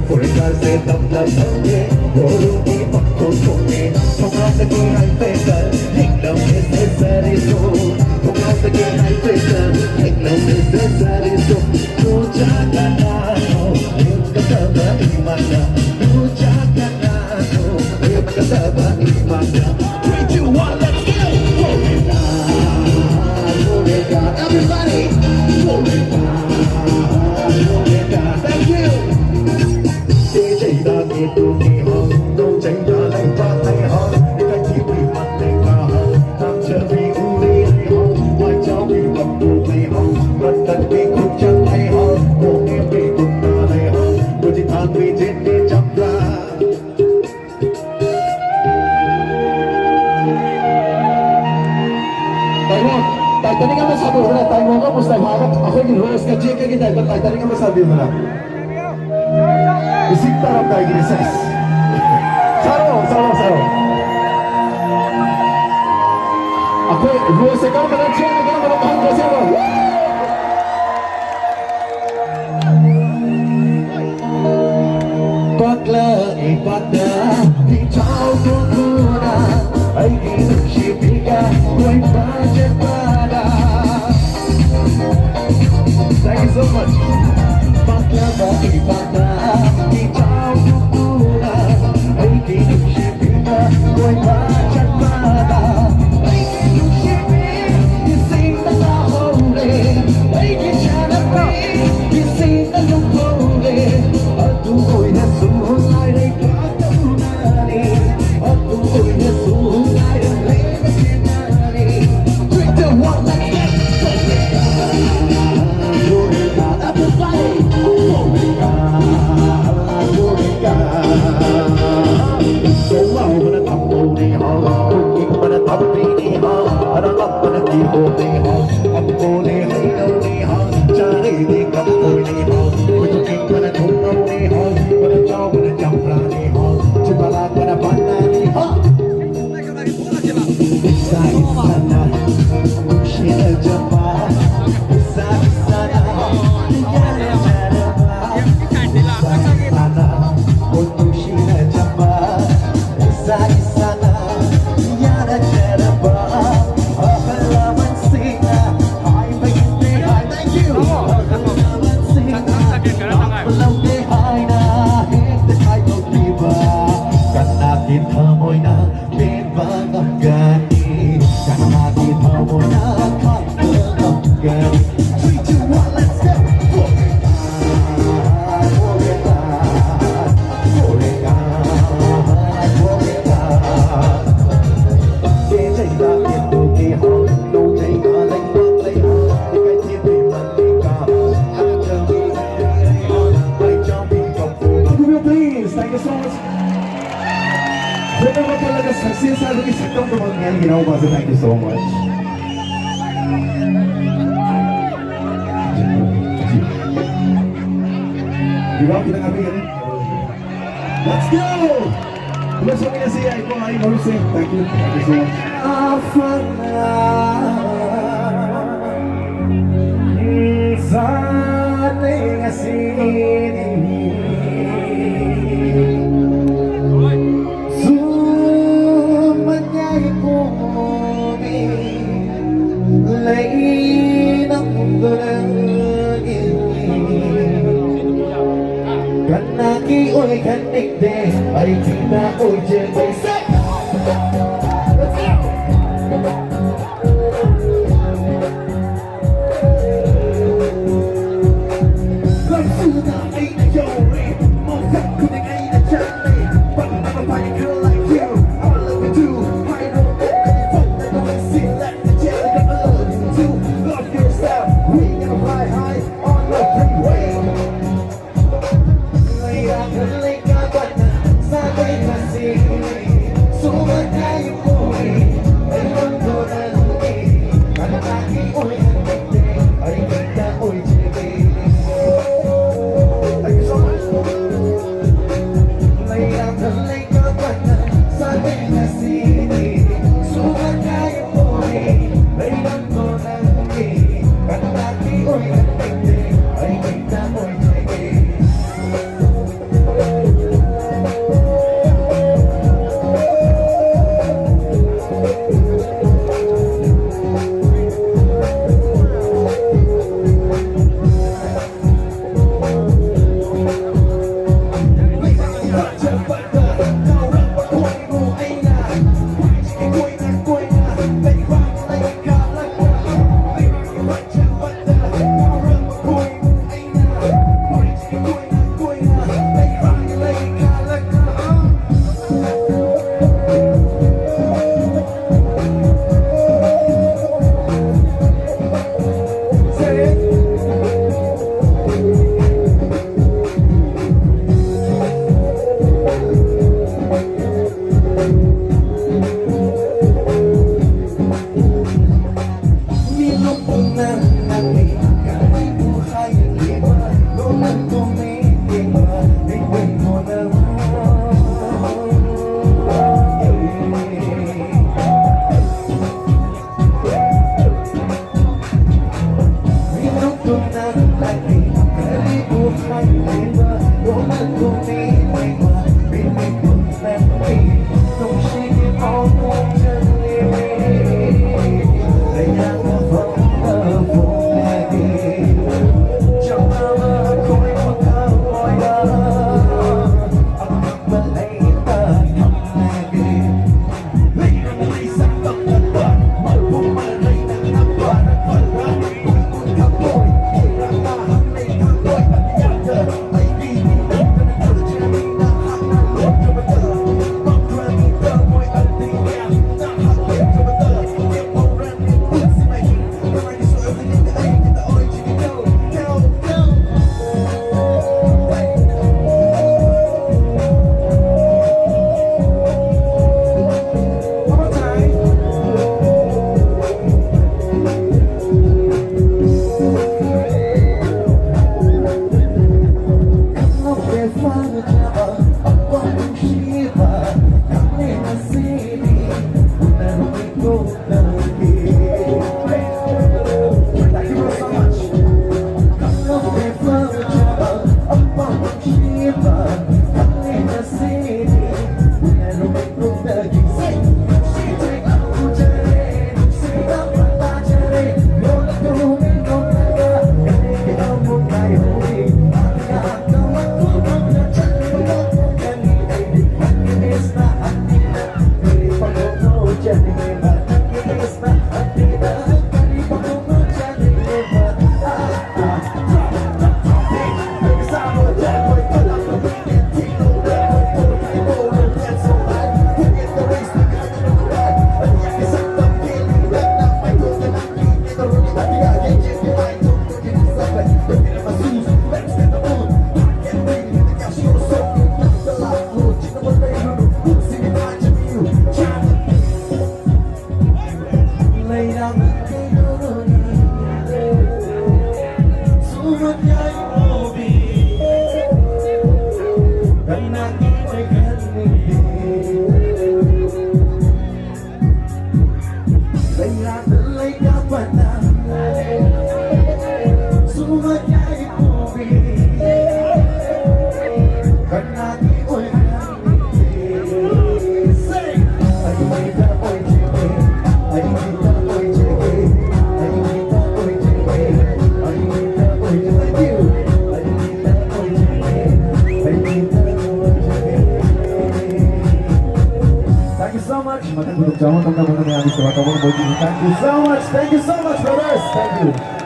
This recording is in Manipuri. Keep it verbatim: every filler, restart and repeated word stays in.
Foreign girls say thumb up, okay. Roll the popcorn for me. Come out the game, I better. Lick the necessary so. Come out the game, I better. Lick the necessary so. Roja kana no, roja kana no, roja kana no, roja kana no. Three, two, one, let's go! Everybody! Thank you! ꯇꯥꯏꯕꯪ, Titanic ꯑꯃ ꯁꯥꯕꯤꯌꯨꯗꯅ, ꯇꯥꯏꯕꯪꯒ ꯃꯨꯁꯇꯐꯥꯒ ꯑꯩꯈꯣꯏꯒꯤ ꯔꯣꯁꯀ ꯖꯦꯛꯀꯒꯤ ꯇꯥꯏꯞꯇ Titanic ꯑꯃ ꯁꯥꯕꯤꯌꯨꯗꯅ꯫ ꯏꯁꯤꯡ ꯇꯥꯔꯝꯗꯥꯏꯒꯤꯅꯦ, ꯁꯦꯁ꯫ ꯁꯥꯔꯣ, ꯁꯥꯔꯣ, ꯁꯥꯔꯣ꯫ ꯑꯩꯈꯣꯏ ꯔꯣꯁꯁꯦ ꯀꯔꯝꯕꯅ ꯖꯦꯛꯅ ꯀꯔꯝꯕꯅ ꯈꯪꯗ꯭ꯔꯁꯦꯕ꯫ ꯄꯥꯛꯂꯛꯏ ꯄꯥꯛꯇ ꯏꯆꯥꯎ ꯀꯨꯝꯃꯨꯅ ꯑꯩꯒꯤ ꯅꯨꯡꯁꯤꯕꯤꯒ ꯀꯣꯏꯕ ꯆꯠꯄꯗ꯫ Thank you so much. ꯄꯥꯛꯂꯕ ꯏꯄꯥꯛꯇ ꯏꯆꯥꯎ ꯀꯨꯝꯃꯨꯅ ꯑꯩꯒꯤ ꯅꯨꯡꯁꯤꯕꯤꯒ ꯀꯣꯏꯕ ꯆꯠꯄꯗ꯫ ꯑꯩꯒꯤ ꯅꯨꯡꯁꯤꯕꯤ ꯏꯁꯤꯡꯗ ꯇꯥꯍꯧꯔꯦ꯫ ꯑꯩꯒꯤ ꯁꯥꯟꯅꯕꯤ ꯏꯁꯤꯡꯗ ꯂꯨꯞꯍꯧꯔꯦ꯫ ꯑꯗꯨ ꯑꯣꯏꯔꯁꯨ ꯂꯥꯏꯔꯩ ꯄꯥꯛꯇꯧꯅꯅꯤ꯫ ꯑꯗꯨ ꯑꯣꯏꯔꯁꯨ ꯂꯥꯏꯔ ꯂꯩꯕꯁꯤꯅꯅꯤ꯫ Three, two, one, let's go! Everybody! So much. ꯈꯦꯠꯅꯕ ꯄꯨꯜꯂꯒ success ꯍꯥꯏꯕꯒꯤ ꯁꯛꯇꯝ ꯇꯧꯕ ꯃꯤꯌꯥꯝꯒꯤ ꯏꯅꯥꯎꯄꯥꯁꯦ, thank you so much. ꯌꯨꯔꯥꯞꯀꯤꯗ ꯉꯥꯛꯄꯤꯒꯅꯤ꯫ Let's go! ꯄꯨꯂꯞ ꯁꯛꯃꯤꯟꯅꯁꯤ ꯌꯥꯏꯀꯣ, ꯑꯩ ꯃꯔꯨꯞꯁꯦ꯫ Thank you, thank you so much. ꯑꯐꯅ ꯆꯥꯅꯩ ꯉꯁꯤꯗꯤ꯫ ꯁꯨꯝꯕ ꯌꯥꯏꯐ ꯄꯣꯝꯃꯤ ꯂꯩꯅ ꯍꯨꯝꯗꯣꯔꯛꯏ꯫ ꯀꯅꯥꯒꯤ ꯑꯣꯏꯍꯟꯅꯤꯡꯗꯦ, ꯑꯩꯒꯤꯗ ꯑꯣꯏꯖꯒꯦ꯫ ꯂꯝꯁꯨꯗ ꯑꯩꯅ ꯌꯧꯔꯦ, ꯃꯐꯝ ꯈꯨꯗꯤꯡ ꯑꯩꯅ ꯆꯠꯂꯦ, but I'm a fighter like you, I love you too. ꯍꯥꯏꯔꯣ, ꯑꯩꯒꯤ ꯐꯝꯗ ꯅꯣꯏꯁꯤ, let me tell you, I love you too. Love yourself, we gonna fly high on the freeway. Thank you so much, thank you so much, brothers. Thank you.